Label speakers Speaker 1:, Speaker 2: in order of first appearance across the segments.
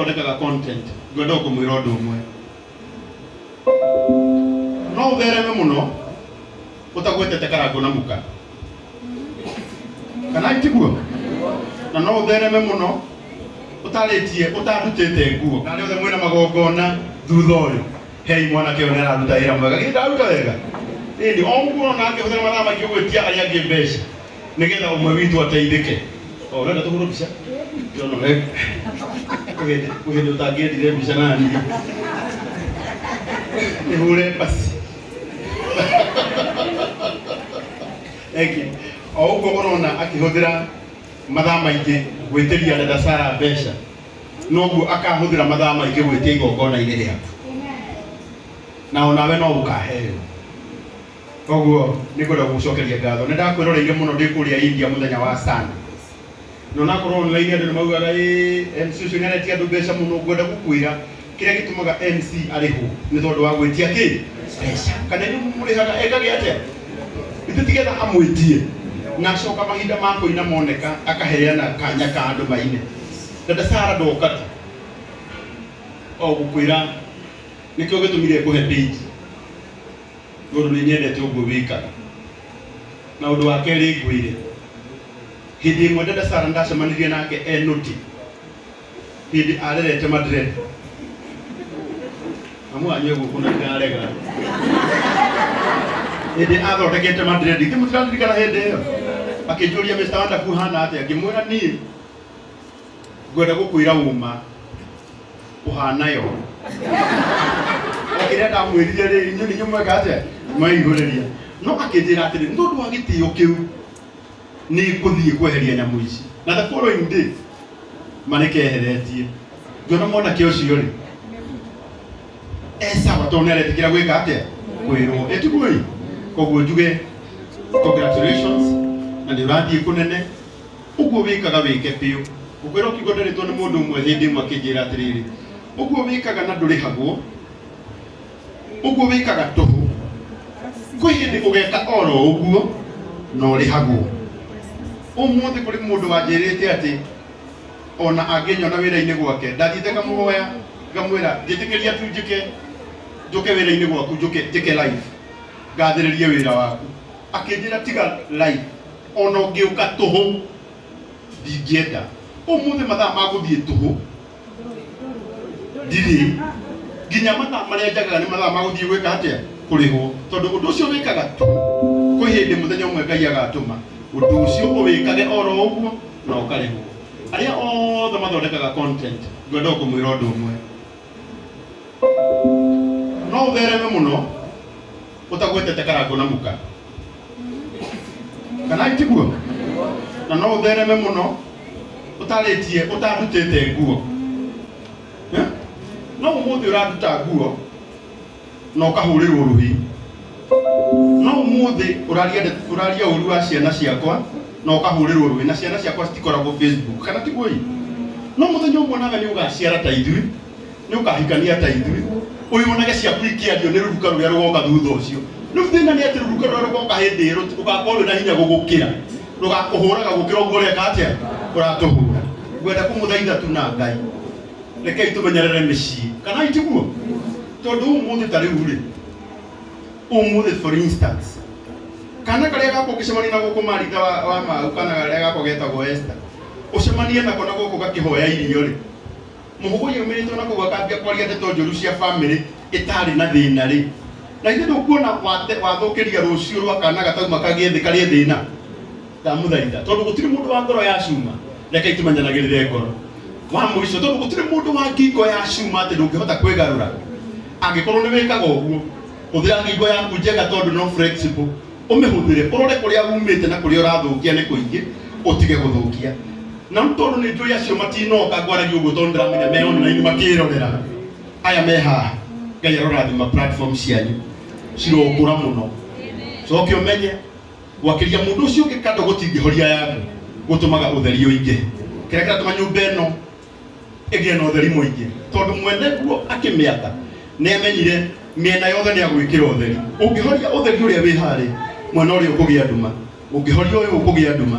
Speaker 1: Mathondekaga content, ngwenda kũmwĩra ũndũ ũmwe. No ũthereme mũno ũtagwetete Karangũ na Muka, kana tiguo? Na no ũthereme mũno ũtarĩtie ũtandutĩte nguo. Na arĩa othe mwĩna magongona thutha ũyũ, hei mwanake ũyũ, nĩararuta wĩra mwega. Githĩ ndararuta wega? Ĩni o ũguo ona angĩhũthĩra mathaa maingĩ gwĩtia arĩa angĩ mbeca nĩgetha ũmwe witũ ateithĩke. O ũrenda tũhũrwo mbica? Ndĩrona we kwĩ hĩndĩ ũtangĩendire mbica nani nĩhũre basi. Thank you. O ũguo ũrona akĩhũthĩra mathaa maingĩ gwĩtĩria dada Sara mbeca, noguo akahũthĩra mathaa maingĩ gwĩtia igongona-inĩ rĩaku, na onawe no ũkaheo. Koguo nĩ ngwenda gũgũcokeria ngatho. Nĩ ndakwĩroreire mũno ndĩ kũrĩa India mũthenya wa Sunday, na onakorwo online andũ nĩ maugaga, "Ĩ MC ũcio nĩ aretia andũ mbeca mũno," ngwenda gũkwĩra kĩrĩa gĩtũmaga MC arĩhwo nĩ tondũ wa gwĩtia kĩ mbeca. Kana inyuĩ mũrĩhaga ekage atĩa? Ithe tigetha amwĩtie na acoka mahinda ma kũina moneka akaheana kanya ka andũ maine. Dada Sara ndoka tu o gũkwĩra nĩkĩo gĩtũmire ngũhe page, tondũ nĩ nyendete ũguo wĩkaga. Na ũndũ wa kerĩ, ngwĩre hĩndĩ ĩmwe dada Sara ndacemanirie nake enũti hĩndĩ arerete Madrid amu anyue gũkũ na ndarega hĩndĩ athondekete Madrid. Ithe mũtiraririkana hĩndĩ ĩyo akĩnjũria, "Mr Wonderful, hana atĩa?" Ngĩmwĩra, "Niĩ ngwenda gũkwĩra ũma, ũhana yo." O kĩrĩa ndamwĩrire rĩ, inyuĩ nĩ inyuĩ mweka atĩa, mweihũrĩria. No akĩnjĩra atĩrĩ, nĩ tondũ wa gĩtĩo kĩu nĩ ngũthiĩ kweheria nyamũ ici. Na the following day marĩkeheretie, ngĩona mwanake ũcio rĩ e sawa, tondũ nĩ aretĩkĩra gwĩka atĩa, kwĩrwo ĩtiguo. Koguo njuge congratulations, na nĩ ũrathiĩ kũnene. Ũguo wĩkaga wĩke biũ. Ngũkwĩra ũkiuga nderetwo nĩ mũndũ ũmwe hĩndĩ ĩmwe akĩnjĩra atĩrĩrĩ, ũguo wĩkaga na ndũrĩhagwo, ũguo wĩkaga tũhũ, kwĩ hĩndĩ ũgeka oro ũguo na ũrĩhagwo. Ũmũthĩ kũrĩ mũndũ wanjĩrĩte atĩ ona angĩnyona wĩra-inĩ gwake, ndathiĩte ngamũhoya ngamwĩra, "Njĩtĩkĩria tu njĩke njũke wĩra-inĩ gwaku, njũke njĩke live ngathĩrĩrie wĩra waku." Akĩnjĩra, "Tiga live, ona ũngĩũka tũhũ ndingĩenda." Ũmũthĩ mathaa ma gũthiĩ tũhũ ndirĩ, nginya mathaa marĩa njagaga nĩ mathaa ma gũthiĩ gwĩka atĩa, kũrĩhwo, tondũ ũndũ ũcio wĩkaga tũhũ, kwĩ hĩndĩ mũthenya ũmwe Ngai agatũma ũndũ ũcio ũwĩkage oro ũguo na ũkarĩhwo. Arĩa othe mathondekaga content, ngwenda kũmwĩra ũndũ ũmwe. No ũthereme mũno ũtagwetete Karangũ na Muka, kana tiguo? Na no ũthereme mũno ũtarĩtie ũtandutĩte nguo. Eh? No ũmũthĩ ũranduta nguo na ũkahũrĩrwo rũhi. No ũmũthĩ ũraria ũraria ũru wa ciana ciakwa na ũkahũrĩrwo rũhi, na ciana ciakwa citikoragwo Facebook, kana tiguo? Ĩ no mũthenya ũmwe nawe nĩ ũgaciara ta ithuĩ, nĩ ũkahikania ta ithuĩ, ũyonage ciaku ikĩario nĩ rũruka rũrĩa rũgoka thutha ũcio. Rĩu thĩna nĩ atĩ rũruka rũrĩa rũgoka hĩndĩ ĩyo rũgakorwo rwĩna hinya gũgũkĩra, rũgakũhũraga gũkĩra ũguo ũreka atĩa, ũratũhũra. Ngwenda kũmũthaitha tu na Ngai, rekei tũmenyerere mĩciĩ, kana itiguo? Tondũ ũmũthĩ ta rĩu rĩ, ũmũthĩ for instance, kana karĩa gakwa ũngĩcemania na gũkũ maritha wa mau, kana karĩa gakwa getagwo Esther, ũcemanie nako na gũkũ gakĩhoya irio rĩ, mũhũgũ yumĩrĩte na kũu akambia kwaria ndeto njũru cia family ĩtarĩ na thĩna rĩ, na ithuĩ ndũkuona wathũkĩria rũciũ rwa kana gatauma kagĩe thĩ karĩe thĩna. Ndamũthaitha, tondũ gũtirĩ mũndũ wa ngoro ya cuma, rekei tũmenyanagĩrĩre ngoro. Wa mũico, tondũ gũtirĩ mũndũ wa ngingo ya cuma atĩ ndũngĩhota kwĩgarũra, angĩkorwo nĩ wĩkaga ũguo, hũthĩra ngingo yaku njega, tondũ no flexible, ũmĩhũthĩre, ũrore kũrĩa umĩte na kũrĩa ũrathũkia nĩ kũingĩ, ũtige gũthũkia. Na tondũ nĩ njũĩ acio matinoka, ngwaragia ũguo tondũ ndĩramenya me online makĩrorera. Aya me haha, Ngai arorathima platform cianyu, cirokũra mũno. Coke ũmenye gwakĩria mũndũ ũcio ũngĩ kando gũtingĩhoria yaku, gũtũmaga ũtheri ũingĩ. Kĩrĩa kĩratũma nyũmba ĩno ĩgĩe na ũtheri mũingĩ, tondũ mwene guo akĩmĩaka nĩ amenyire mĩena yothe nĩ agwĩkĩra ũtheri. Ũngĩhoria ũtheri ũrĩa wĩ harĩa mwena ũrĩa, ũkũgĩa nduma. Ũngĩhoria ũyũ, ũkũgĩa nduma.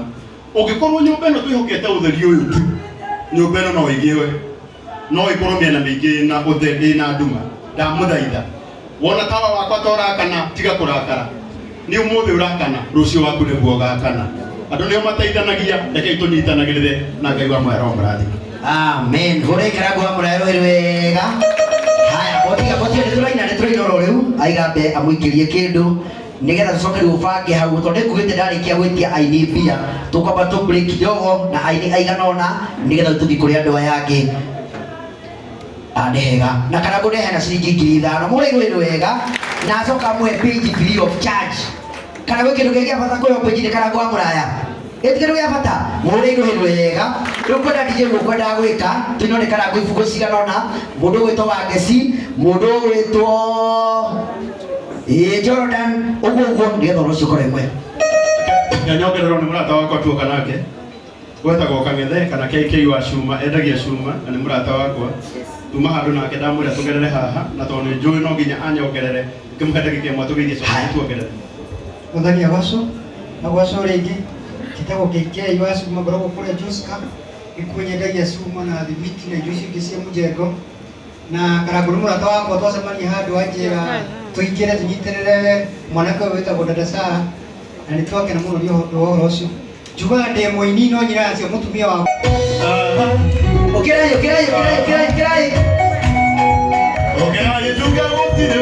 Speaker 1: Ũngĩkorwo nyũmba ĩno twĩhokete ũtheri ũyũ tu, nyũmba ĩno no ĩgĩe No ĩkorwo mĩena mĩingĩ ĩna ũtheri, ĩna nduma. Ndamũthaitha, wona tawa wakwa ta ũrakana, tiga kũrakara. Nĩ ũmũthĩ ũrakana, rũciũ waku nĩguo ũgakana. Andũ nĩo mateithanagia, rekei tũnyitanagĩrĩre na Ngai wa muoyo aramũrathima.
Speaker 2: Amen. Hũra ikara ngwa mũraero ĩrĩ wega. Haya, botiga botiga nĩ tũraina, nĩ tũraina oro rĩu. Aigambe amũikĩrie kĩndũ nĩgetha tũcoke rĩu ũbange hau, tondũ nĩngugĩte ndarĩkia gwĩtia aini mbia tũkwamba tũ break kidogo na aini aigana ũna nĩgetha tũthiĩ kũrĩ andũ aya angĩ. Nĩ hega na kana ngũnehe na ciringi 5,000 mũrĩ rwĩ wega na acoka amũhe page free of charge. Kana gwĩ kĩndũ kĩngĩ gĩa bata kũrĩ page nĩ kana ngwa mũraya ĩti kĩndũ gĩa bata mũrĩ rwĩ wega. Rĩu kwenda DJ gũkwendaga gwĩka tũino nĩ kana ngũ ibungo cigana ũna, mũndũ ũgwĩtwo Wangeci, mũndũ ũgwĩtwo ĩĩ Jordan, ũguo ũguo nĩgetha ũhoro ũcio ũkorwo ĩmwe.
Speaker 1: Nyongererwo nĩ mũrata wakwa tuoka nake gwetagwo Kang'ethe kana KK wa cuma, endagia cuma na nĩ mũrata wakwa. Tuma handũ nake ndamwĩra tũgerere haha, na tondũ nĩ njũĩ no nginya anyongerere, ngĩmũhe ndagĩka ĩmwe tũgeithie coke tuongerere.
Speaker 3: Mũthoni agocwo agocwo rĩngĩ, njĩtagwo KK wa cuma, ngoragwo kũrĩa Joska, nĩkuo nyendagia cuma na thimiti na indo icio ingĩ cia mũjengo. Na Karangũ nĩ mũrata wakwa, twacemania handũ anjĩra tũingĩre tũnyitĩrĩre mwanake ũyũ wĩtagwo Dada Sarah, na nĩ twakena mũno nĩ ũndũ wa ũhoro ũcio. Njugaga ndĩ mũini no nyina cia mũtumia wakwa.
Speaker 2: Ũkĩrai, ũkĩrai, ũkĩrai, ũkĩrai, ũkĩrai.
Speaker 1: Ũkĩrai tuge gũtirĩ